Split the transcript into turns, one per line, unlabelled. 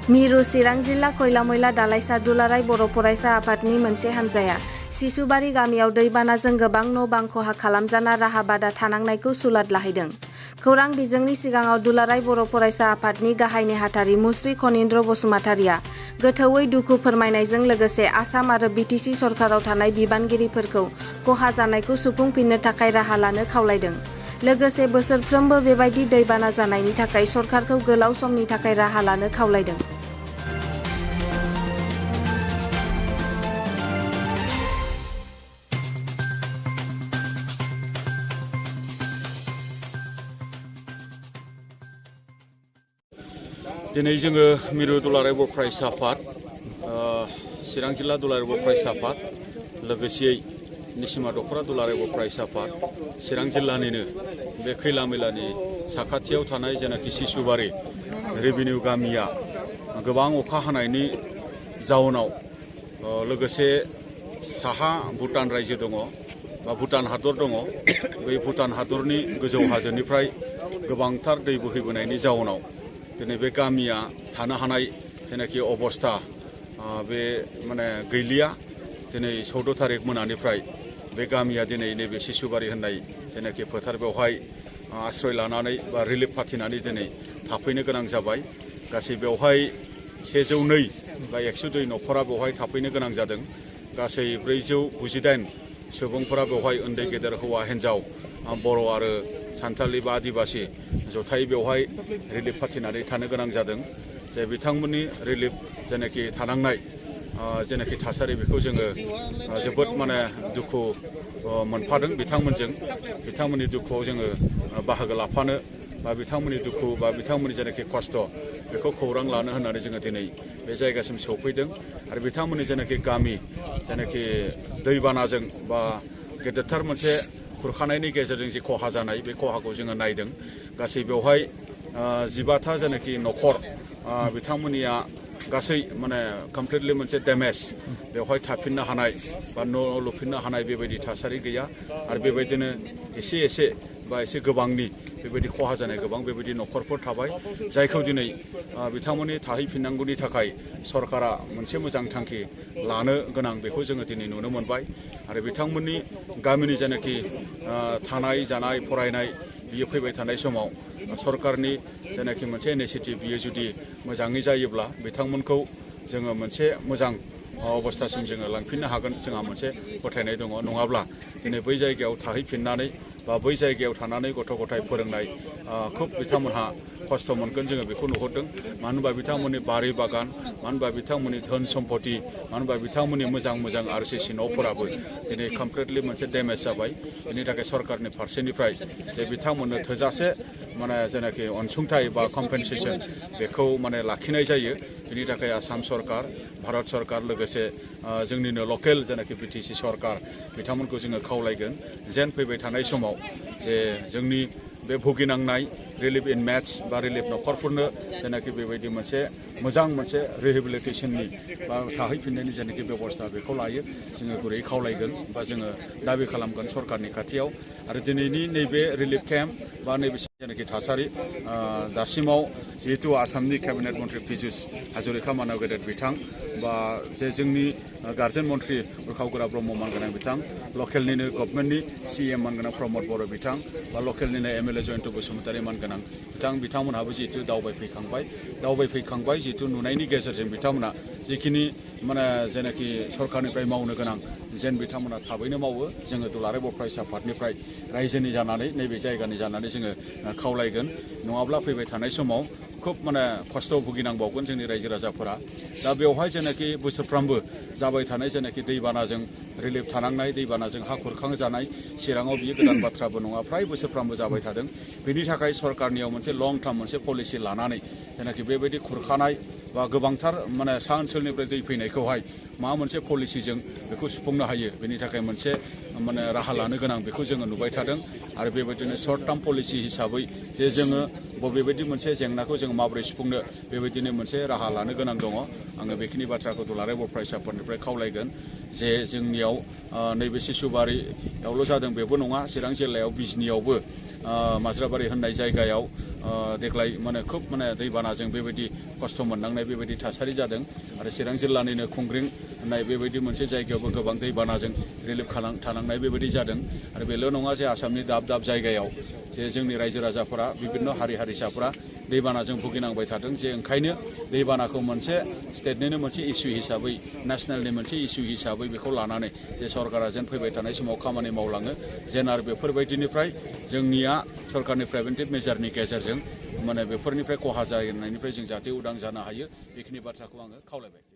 मिरु चिरां जिल्ला खयला मैला दालाइसा दुलाराय बर' फरायसा आफादनि मोनसे हान्जाया सिसुबारि गामियाव दैबानाजों गोबां न' बां खहा खालामजाना राहा बादा थानांनायखौ सुलाद लाहैदों। खौरां बिजोंनि सिगाङाव दुलाराय बर' फरायसा आफादनि गाहाय नेहाथारि मुस्रि खनीन्द्र बसुमतारिया गोथौयै दुखु फोरमायनायजों लोगोसे आसाम आरो बिटिसि सरकाराव थानाय बिबानगिरिफोरखौ खहा जानायखौ सुफुंफिननो थाखाय राहा लानो खावलायदों। लोगोसे बोसोरफ्रोमबो बेबायदि दैबाना जानायनि थाखाय सरकारखौ गोलाव समनि थाखाय राहा लानो खावलायदों।
दिनै जोङो मिरु दुलाराय बर' फरायसा आफाद चिरां जिल्ला दुलाराय बर' फरायसा आफाद लोगोसेयै निसिमा दख'रा दुलाराय बर' फरायसा आफाद चिरां जिल्लानिनो बे खैला मैलानि साखाथियाव थानाय जेनाखि सिसुबारि रेभिनिउ गामिया गोबां अखा हानायनि जाउनाव लोगोसे साहा भुटान रायजो दङ बा भुटान हादर दङ। बै भुटान हादरनि गोजौ हाजोनिफ्राय गोबांथार दै बोहैबोनायनि जाउनाव दिनै बे गामिया थानो हानाय जेनाखि अबस्था बे माने गैलिया। दिनै 14 थारिख मोनानिफ्राय बे गामिया दिनै नैबे सिसुबारि होननाय जेनाखि फोथार बेवहाय आश्रय लानानै बा रिलिफ फाथिनानै दिनै थाफैनो गोनां जाबाय। गासै बेवहाय 102 बा 102 न'खरा बेवहाय थाफैनो गोनां जादों। गासै 498 सुबुंफोरा बेवहाय उन्दै गेदेर हौवा हिन्जाव बर' आरो सान्थालि बा आदिबासि जथायै बेवहाय रिलिफ फाथिनानै थानो गोनां जादों। जे बिथांमोननि रिलिफ जेनाखि थानांनाय जेनाखि थासारि बेखौ जोङो जोबोद माने दुखु मोनफादों बिथांमोनजों। बिथांमोननि दुखुआव जोङो बाहागो लाफानो बा बिथांमोननि दुखु बा बिथांमोननि जेनाखि खस्थ' बेखौ खौरां लानो होननानै जोङो दिनै बे जायगासिम सौफैदों। आरो बिथांमोननि जेनाखि गामि जेनाखि दैबानाजों बा गेदेरथार मोनसे खुरखानायनि गेजेरजों जि खहा जानाय बे खहाखौ जोङो नायदों। गासै बेवहाय 15था जेनाखि न'खर बिथांमोननिया गासै माने कमप्लिटलि मोनसे डेमेज बेवहाय थाफिननो हानाय बा न' लुफिननो हानाय बेबायदि थासारि गैया। आरो बेबायदिनो एसे बा एसे गोबांनि बेबायदि खहा जानाय गोबां बेबायदि न'खरफोर थाबाय, जायखौ दिनै बिथांमोननि थाहैफिननांगौनि थाखाय सरकारा मोनसे मोजां थांखि लानो गोनां बेखौ जोङो दिनै नुनो मोनबाय। आरो बिथांमोननि गामिनि जेनाखि थानाय जानाय फरायनाय बियो फैबाय थानाय समाव सरकारनि जेनाखि मोनसे इनिसिएटिभ बियो जुदि मोजाङै जायोब्ला बिथांमोनखौ जोङो मोनसे मोजां अबस्थासिम जोङो लांफिननो हागोन जोंहा मोनसे फोथायनाय दङ। नङाब्ला दिनै बै जायगायाव थाहैफिननानै बा बै जायगायाव थानानै गथ' गथाय फोरोंनाय खुब बिथांमोनहा खस्थ' मोनगोन जोङो बेखौ नुहुरदों। मानो होनबा बिथांमोननि बारि बागान, मानो होनबा बिथांमोननि धोन सम्पति, मानो होनबा बिथांमोननि मोजां RCC न'फोराबो दिनै कमप्लिटलि मोनसे डेमेज जाबाय। बेनि थाखाय सरकारनि फारसेनिफ्राय जे बिथांमोननो थोजासे माने जेनाखि अनसुंथाइ बा कम्पेनसेसन बेखौ माने लाखिनाय जायो। बेनि थाखाय आसाम सरकार, भारत सरकार लोगोसे जोंनिनो लकेल जेनाखि बिटिसि सरकार बिथांमोनखौ जोङो खावलायगोन जेन फैबाय थानाय समाव जे जोंनि बे भुगिनांनाय रिलिफ इनमेट्स बा रिलिफ न'खरफोरनो जेनाखि बेबायदि मोनसे मोजां मोनसे रिहेबिलिटेसननि बा थाहैफिननायनि जेनाखि बेबस्था बेखौ लायो जोङो गुरै खावलायगोन बा जोङो दाबि खालामगोन सरकारनि खाथियाव। आरो दिनैनि नैबे रिलिफ केम्प बा नैबे जेनाखि थासारि दासिमाव जिहेतु आसामनि केबिनेट मन्त्रि पीयूष हाजरिका मानव गेदेर बिथां बा जे जोंनि गार्जेन मन्त्रि उर्खाव ब्रह्म मानगोनां बिथां, लकेलनिनो गभर्नमेन्टनि CM मानगोनां प्रमद बर' बिथां बा लकेलनिनो MLA जयन्त बसुमतारी मानगोनां बिथांमोनहाबो जिहेतु दावबायफैखांबाय जिहेतु नुनायनि गेजेरजों बिथांमोना जिखिनि माने जेनाखि सरकारनिफ्राय मावनो गोनां जेन बिथांमोना थाबैनो मावो। जोङो दुलाराय बर' फरायसा आफादनिफ्राय रायजोनि जानानै नैबे जायगानि जानानै जोङो खावलायगोन। नङाब्ला फैबाय थानाय समाव खुब माने खस्थ' भुगिनांबावगोन जोंनि रायजो राजाफोरा। दा बेवहाय जेनाखि बोसोरफ्रामबो जाबाय थानाय जेनाखि दैबानाजों रिलिफ थानांनाय, दैबानाजों हा खुरखांजानाय चिराङाव बियो गोदान बाथ्राबो नङा, फ्राय बोसोरफ्रामबो जाबाय थादों। बेनि थाखाय सरकारनियाव मोनसे लं टार्म मोनसे पलिसि लानानै जेनाखि बेबायदि खुरखानाय बा गोबांथार माने सा ओनसोलनिफ्राय दै फैनायखौहाय माबा मोनसे पलिसिजों बेखौ सुफुंनो हायो बेनि थाखाय मोनसे माने राहा लानो गोनां बेखौ जोङो नुबाय थादों। आरो बेबायदिनो सर्ट टार्म पलिसि हिसाबै जे जोङो बबेबायदि मोनसे जेंनाखौ जों माबोरै सुफुंनो बेबायदिनो मोनसे राहा लानो गोनां दङ। आङो बेखिनि बाथ्राखौ दुलाराय बर' फरायसा आफादनिफ्राय खावलायगोन। जे जोंनियाव नैबे सिसुबारियावल' जादों बेबो नङा चिरां जिल्लायाव बिजनियावबो माज्राबारि होननाय जायगायाव देग्लाय माने खोब माने दैबानाजों बेबायदि खस्थ' मोननांनाय बेबायदि थासारि जादों आरो चिरां जिल्लानिनो खुंग्रिं होननाय बेबायदि मोनसे जायगायावबो गोबां दैबानाजों रिलिफ थानांनाय बेबायदि जादों आरो बेल' नङा जे आसामनि दाब दाब जायगायाव जे जोंनि रायजो राजाफोरा बिभिन्न हारि हारिसाफोरा दैबानाजों भुगिनांबाय थादों जे ओंखायनो दैबानाखौ मोनसे स्टेटनिनो मोनसे इसु हिसाबै नेसनेलनि मोनसे इसु हिसाबै बेखौ लानानै जे सरकारा जेन फैबाय थानाय समाव खामानि मावलाङो जेन आरो बेफोरबायदिनिफ्राय जोंनिया सरकारनि प्रिभेन्टिभ मेजारनि गेजेरजों माने बेफोरनिफ्राय खहा जानायनिफ्राय जों जाहाथे उदां जानो हायो बेखिनि बाथ्राखौ आङो खावलायबाय।